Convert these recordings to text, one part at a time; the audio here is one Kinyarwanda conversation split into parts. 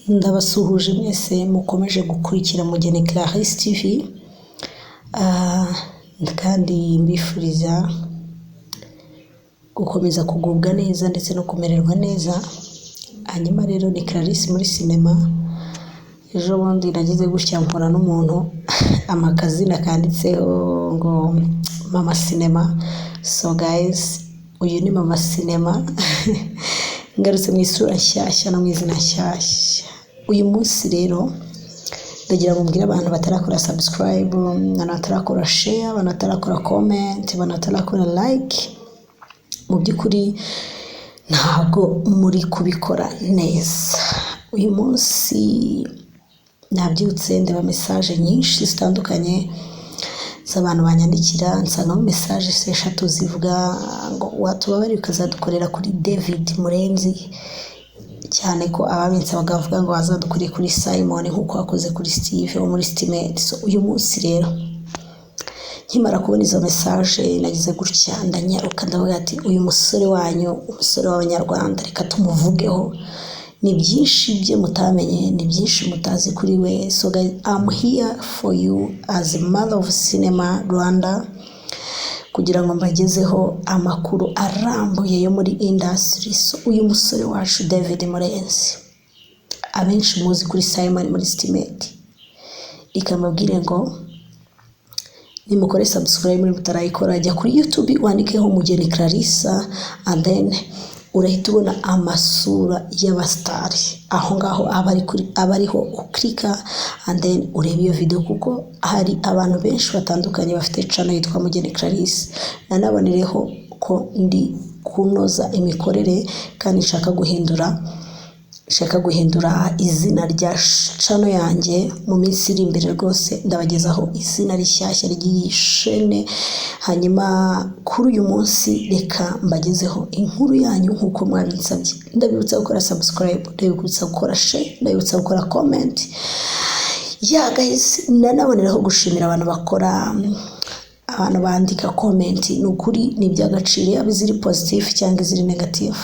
Ndabasuhuje mwese mukomeje gukurikira Mugeni Clarisse TV, kandi mbifuriza gukomeza kugubwa neza ndetse no kumererwa neza. Hanyuma rero ni Clarisse muri sinema. Ejo bundi nagize gutya mpura n'umuntu ampa akazina kanditseho ngo Mama Sinema. So guys, uyu ni Mama Sinema, ngarutse mu isura nshyashya no mu izina nshyashya. Uyu munsi rero ndagira ngo mbwire abantu batarakora subscribe, abantu batarakora share, abantu batarakora comment, abantu batarakora like, mu by'ukuri ntabwo muri kubikora neza. Uyu munsi nabyutse ndeba message nyinshi zitandukanye z'abantu banyandikira, nsangamo message eshatu zivuga ngo "Watubabariye ukazadukorera kuri David Murenzi", cyane ko ababinsabaga bavuga ngo wazadukoreye kuri Simon nk'uko wakoze kuri Steve wo muri City Maid. So uyu munsi rero nkimara kubona izo message nagize gutya ndanyaruka, ndavuga ati "Uyu musore wanyu, umusore w'Abanyarwanda, reka tumuvugeho. Ni byinshi bye mutamenye, ni byinshi mutazi kuri we." So guys, I'm here for you as a mother of cinema Rwanda kugira ngo mbagezeho amakuru arambuye yo muri industry. So uyu musore wacu David Murenzi, abenshi muzi kuri Simon muri City Maid, reka mbabwire ngo nimukore subscribe muri mutarayikora. Jya kuri YouTube wandikeho Mugeni Clarissa and then urahita ubona amasura y'abasitari aho ngaho aba ari kuri, aba ariho uclicka and then ureba iyo video, kuko hari abantu benshi batandukanye bafite channel yitwa Mugeni Clarisse. Nanabonereho ko ndi kunoza imikorere kandi nshaka guhindura izina rya channel yanjye. Mu minsi iri imbere rwose ndabagezaho izina rishyashya ry'iyi shene. Hanyuma kuri uyu munsi reka mbagezeho inkuru yanyu nk'uko mwabinsabye. Ndabibutsa gukora subscribe, ndabibutsa gukora share, ndabibutsa gukora comment. Yeah guys, nanaboneraho gushimira abantu bakora, abantu bandika comment. Ni ukuri ni iby'agaciro, yaba iziri positive cyangwa iziri negative,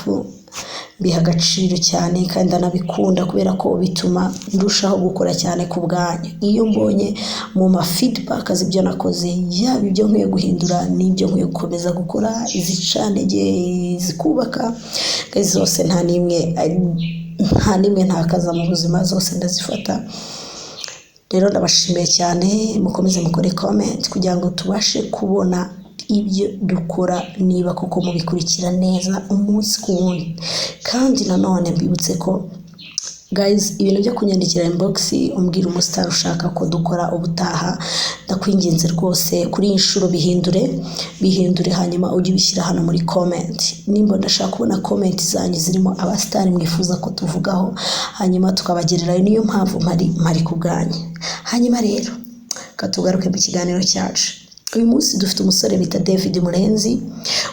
mbiha agaciro cyane kandi ndanabikunda kubera ko bituma ndushaho gukora cyane ku bwanyu. Iyo mbonye mu ma feedback z'ibyo nakoze, yaba ibyo nkwiye guhindura n'ibyo nkwiye gukomeza gukora, izicantege, izikubaka, zose nta n'imwe ntakaza mu buzima, zose ndazifata. Rero ndabashimiye cyane, mukomeze mukore comment kugira ngo tubashe kubona ibyo dukora niba koko mubikurikira neza umunsi ku wundi. Kandi nanone mbibutse ko guys, ibintu byo kunyandikira inbox umbwira umusitari ushaka ko dukora ubutaha, ndakwinginze rwose kuri iyi nshuro bihindure, bihindure, hanyuma ujye ubishyira hano muri comment. Nimba ndashaka kubona comment zanyu zirimo abasitari mwifuza ko tuvugaho, hanyuma tukabagererayo. Niyo mpamvu mpari ku bwanyu. Hanyuma rero katugaruke mu kiganiro cyacu. Uyu munsi dufite umusore bita David Murenzi,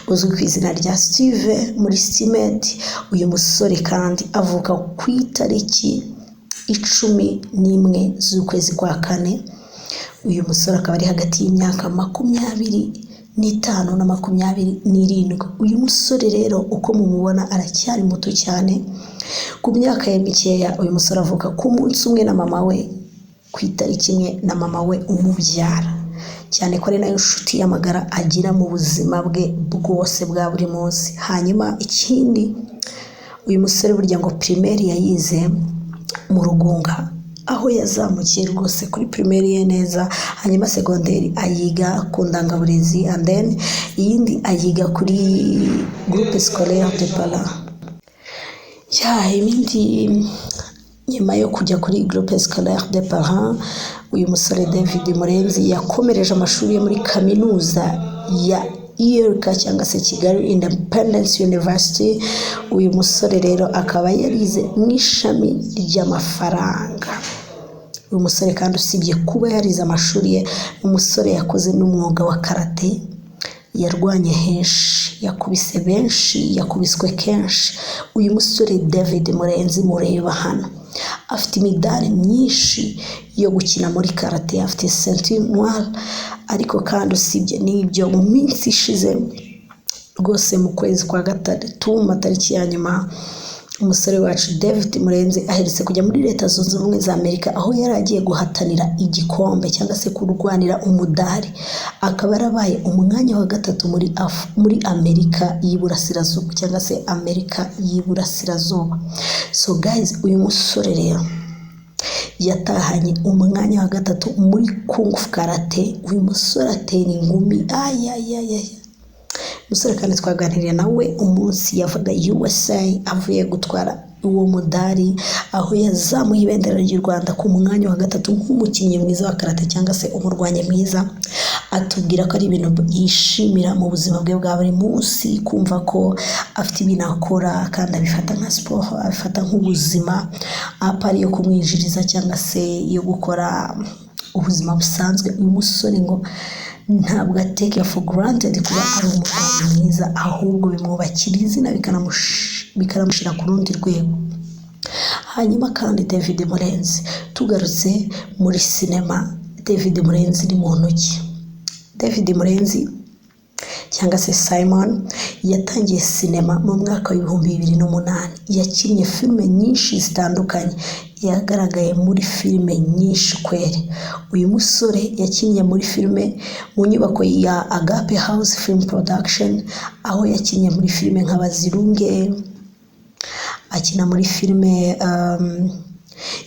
uzwi ku izina rya Steve muri City Maid. Uyu musore kandi avuka ku itariki 11 z'ukwezi kwa kane. Uyu musore akaba ari hagati y'imyaka 25 na 27. Uyu musore rero uko mumubona aracyari muto cyane ku myaka ye mikeya. Uyu musore avuka ku munsi umwe na mama we, ku itariki imwe na mama we umubyara, cyane ko ari nayo nshuti y'amagara agira mu buzima bwe bwose bwa buri munsi. Hanyuma ikindi, uyu musore burya ngo primaire yayize mu Rugunga, aho yazamukiye rwose kuri primaire ye neza. Hanyuma segonderi ayiga ku Ndangaburezi and then iyindi ayiga kuri Groupe Scolaire de Para. Ya, ibindi, nyuma yo kujya kuri Groupe Scolaire de Parents, uyu musore David Murenzi yakomereje amashuri ye muri kaminuza ya ULK cyangwa se Kigali Independence University. Uyu musore rero akaba yarize mu ishami ry'amafaranga. Uyu musore kandi usibye kuba yarize amashuri ye, umusore yakoze n'umwuga wa karate. Yarwanye henshi, yakubise benshi, yakubiswe kenshi. Uyu musore David Murenzi mureba hano afite imidari myinshi yo gukina muri karate, afite ceinture noire. Ariko kandi usibye n'ibyo, mu minsi ishize rwose, mu kwezi kwa gatatu, mu matariki ya nyuma, Umusore wacu David Murenzi aherutse kujya muri Leta Zunze Ubumwe za Amerika, aho yari agiye guhatanira igikombe cyangwa se kurwanira umudari, akaba yarabaye umwanya wa gatatu muri Amerika y'Iburasirazuba cyangwa se Amerika y'Iburasirazuba. So guys, uyu musore rero yatahanye umwanya wa gatatu muri kung fu karate. Uyu musore atera ingumi, ayayayaya. Umusore kandi twaganiriye nawe umunsi yavaga USA avuye gutwara uwo mudari, aho yazamuye ibendera ry'u Rwanda ku mwanya wa gatatu nk'umukinnyi mwiza wa karate cyangwa se umurwanyi mwiza, atubwira ko ari ibintu yishimira mu buzima bwe bwa buri munsi, kumva ko afite ibintu akora kandi abifata nka siporo, abifata nk'ubuzima, apari yo kumwinjiriza cyangwa se yo gukora ubuzima busanzwe. Uyu musore ngo ntabwo atake for granted kuba ari umurwanyi mwiza, ahubwo bimwubakira izina, bikanamushyira ku rundi rwego. Hanyuma kandi David Murenzi, tugarutse muri sinema, David Murenzi ni muntu ki? David Murenzi cyangwa se Simon yatangiye sinema mu mwaka w'2008. Yakinnye filime nyinshi zitandukanye, yagaragaye muri filime nyinshi kweri. Uyu musore yakinnye muri filime mu nyubako ya Agape House Film Production, aho yakinnye muri filime nka Bazirunge, akina muri filime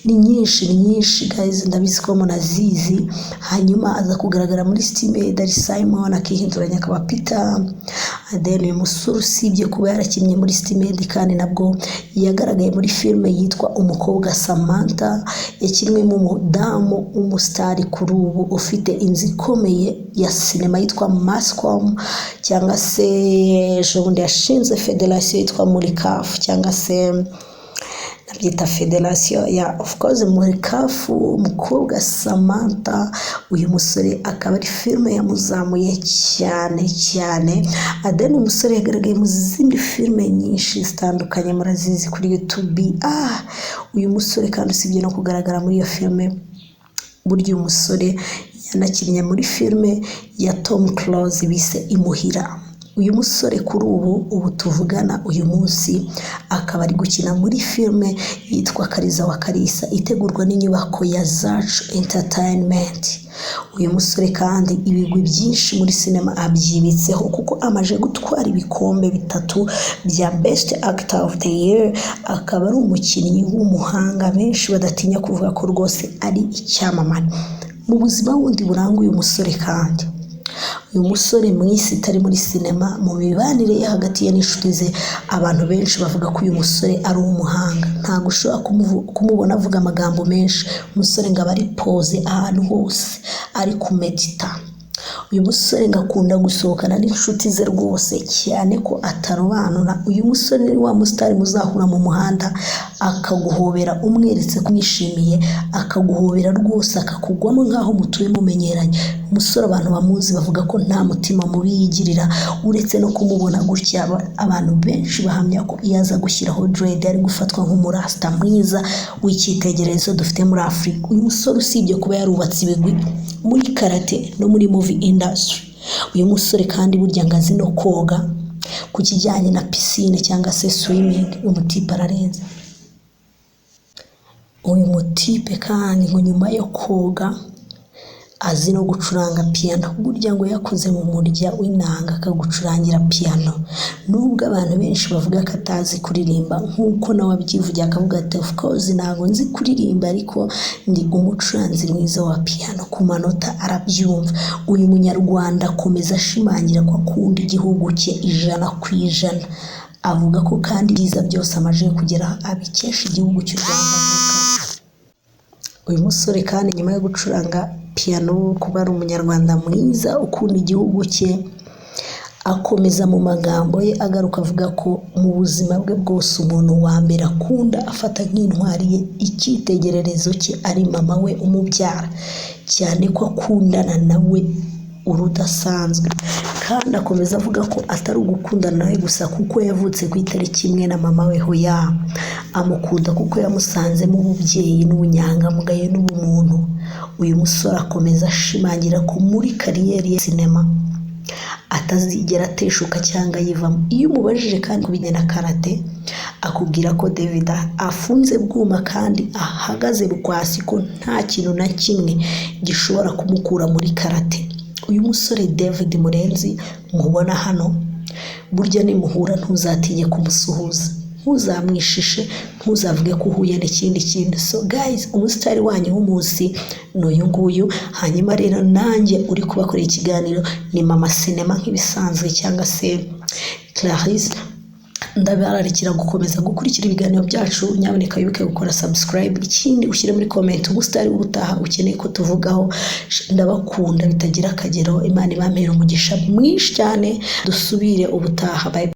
ni nyinshi, ni nyinshi guys, ndabizi ko munazizi. Hanyuma aza kugaragara muri City Maid ari Simon, akihinduranya akaba Peter. Then uyu musore usibye kuba yarakinnye muri City Maid, kandi nabwo yagaragaye muri filime yitwa Umukobwa Samantha, yakinwemo umudamu w'umusitari kuri ubu ufite inzu ikomeye ya sinema yitwa Mascom, cyangwa se ejo bundi yashinze federasiyo yitwa Murikafu, cyangwa se nabyita federasiyo ya, of course, Murikafu. Umukobwa Samantha, uyu musore akaba ari filime yamuzamuye cyane cyane. Then umusore yagaragaye mu zindi filime nyinshi zitandukanye, murazizi kuri YouTube. Uyu musore kandi usibye no kugaragara muri iyo filime, burya uyu musore yanakinnye muri filime ya Tom Close bise Imuhira. Uyu musore kuri ubu tuvugana uyu munsi akaba ari gukina muri filime yitwa Kariza wa Kalisa, itegurwa n'inyubako ya Zacu Entertainment. Uyu musore kandi ibigwi byinshi muri sinema abyibitseho, kuko amaze gutwara ibikombe bitatu bya Best Actor of the Year, akaba ari umukinnyi w'umuhanga benshi badatinya kuvuga ko rwose ari icyamamare. Mu buzima bundi buranga uyu musore kandi, uyu musore mu isi itari muri sinema, mu mibanire ye hagati ye n'inshuti ze, abantu benshi bavuga ko uyu musore ari umuhanga. Ntabwo ushobora kumubona avuga amagambo menshi. Umusore ngo aba ari posé ahantu hose, ari kumedita. Uyu musore ngo akunda gusohokana n'inshuti ze rwose, cyane ko atarobanura. Uyu musore ni wa musitari muzahura mu muhanda akaguhobera, umweretse ko umwishimiye, akaguhobera rwose akakugwamo nk'aho mutuye mumenyeranye. Umusore abantu bamuzi bavuga ko nta mutima mubi yigirira. Uretse no kumubona gutya, abantu benshi bahamya ko iyo aza gushyiraho dread ari gufatwa nk'umurasita mwiza w'icyitegererezo dufite muri Afurika. Uyu musore usibye kuba yarubatse ibigwi muri karate no muri movie industry, uyu musore kandi burya ngo azi no koga. Ku kijyanye na pisine cyangwa se swimming, umutipe ararenze. Uyu mutipe kandi ngo nyuma yo koga azi no gucuranga piyano. Burya ngo yakoze mu murya w'inanga akagucurangira piyano. Nubwo abantu benshi bavuga ko atazi kuririmba, nk'uko nawe abyivugiye akavuga ati of course ntabwo nzi kuririmba, ariko ndi umucuranzi mwiza wa piyano, ku manota arabyumva. Uyu munyarwanda akomeza ashimangira ko akunda igihugu cye 100%. Avuga ko kandi ibyiza byose amaze kugeraho abikesha igihugu cy'u Rwanda avuka. Uyu musore kandi nyuma yo gucuranga piyano, kuba ari umunyarwanda mwiza ukunda igihugu cye, akomeza mu magambo ye agaruka avuga ko mu buzima bwe bwose umuntu wa mbere akunda, afata nk'intwari ye, icyitegererezo cye, ari mama we umubyara, cyane ko akundana nawe urudasanzwe. Kandi akomeza avuga ko atari ugukundana nawe gusa kuko yavutse ku itariki imwe na mama we, hoya, amukunda kuko yamusanzemo ububyeyi n'ubunyangamugayo n'ubumuntu. Uyu musore akomeza ashimangira ko muri kariyeri ya sinema atazigera ateshuka cyangwa yivamo. Iyo umubajije kandi ku bijyanye na karate, akubwira ko David afunze bwuma kandi ahagaze bukwasi, ko nta kintu na kimwe gishobora kumukura muri karate. Uyu musore David Murenzi mubona hano, burya nimuhura ntuzatinye kumusuhuza, ntuzamwishishe, ntuzavuge ko uhuye n'ikindi kintu. So guys, umusitari wanyu w'umunsi ni uyu nguyu. Hanyuma rero nanjye uri kubakorera ikiganiro ni Mama Sinema nk'ibisanzwe, cyangwa se Clarisse. Ndabararikira gukomeza gukurikira ibiganiro byacu. Nyamuneka wibuke gukora subscribe, ikindi ushyire muri comment umusitari w'ubutaha ukeneye ko tuvugaho. Ndabakunda bitagira akagero. Imana ibampere umugisha mwinshi cyane. Dusubire ubutaha, bye.